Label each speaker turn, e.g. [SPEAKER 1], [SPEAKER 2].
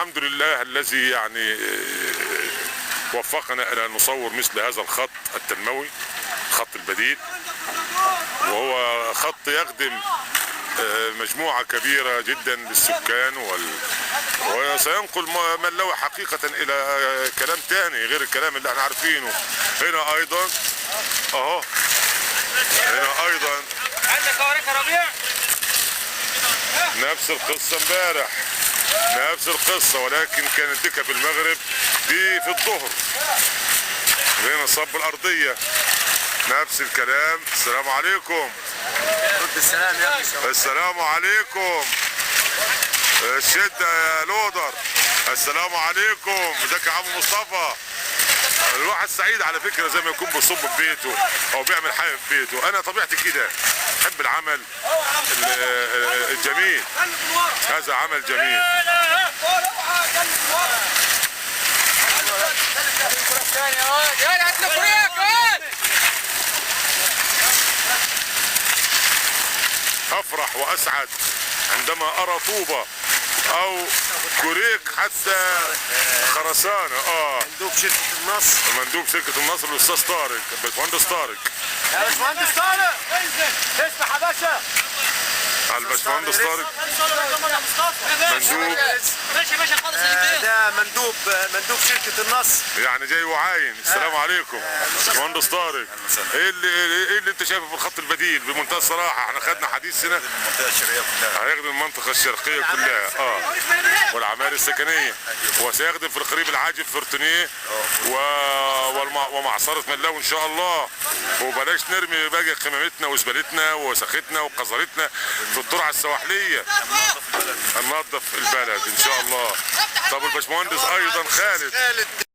[SPEAKER 1] الحمد لله الذي يعني وفقنا الى ان نصور مثل هذا الخط التنموي، خط البديل، وهو خط يخدم مجموعة كبيرة جدا للسكان وسينقل ملاوي حقيقة إلى كلام تاني غير الكلام اللي احنا عارفينه. هنا أيضا أهو، هنا أيضا
[SPEAKER 2] عندك اوريك يا ربيع.
[SPEAKER 1] نفس القصة امبارح، نفس القصة، ولكن كانت ديكة في المغرب، دي في الظهر. هنا صب الأرضية نفس الكلام. السلام عليكم.
[SPEAKER 3] رد السلام يا ابني.
[SPEAKER 1] السلام عليكم. الشدة يا لودر. السلام عليكم. ازيك يا عم مصطفى؟ الواحد سعيد على فكرة زي ما يكون بيصب في بيته او بيعمل حاجة في بيته. انا طبيعتي كده، بحب العمل الجميل. هذا عمل جميل.
[SPEAKER 2] يا هات له كوريك.
[SPEAKER 1] افرح واسعد عندما ارى طوبة او كوريك حتى خرسانة.
[SPEAKER 3] مندوب شركة النصر.
[SPEAKER 1] مندوب شركة النصر الاستاذ طارق، باشمهندس طارق.
[SPEAKER 3] يا باشمهندس طارق انزل اسمع يا باشا.
[SPEAKER 1] الباشمهندس طارق مندوب.
[SPEAKER 2] ماشي ماشي خالص.
[SPEAKER 3] ده مندوب شركة النصر.
[SPEAKER 1] يعني جاي وعاين. السلام عليكم باشمهندس طارق. ايه اللي انت شايفه في الخط البديل بمنتهى الصراحة؟ احنا خدنا حديث هنا.
[SPEAKER 4] المنطقة الشرقية كلها.
[SPEAKER 1] هيخدم المنطقة الشرقية كلها والعماير السكنية، وسيخدم في القريب العاجل فرتونيه ومعصرة ملاوي ان شاء الله. وبلاش نرمي باقي قمامتنا وزبالتنا ووسختنا وقذرتنا في الترعة السواحلية. هننظف البلد ان شاء الله. طب الباشمهندس ايضا خالد.
[SPEAKER 3] خالد.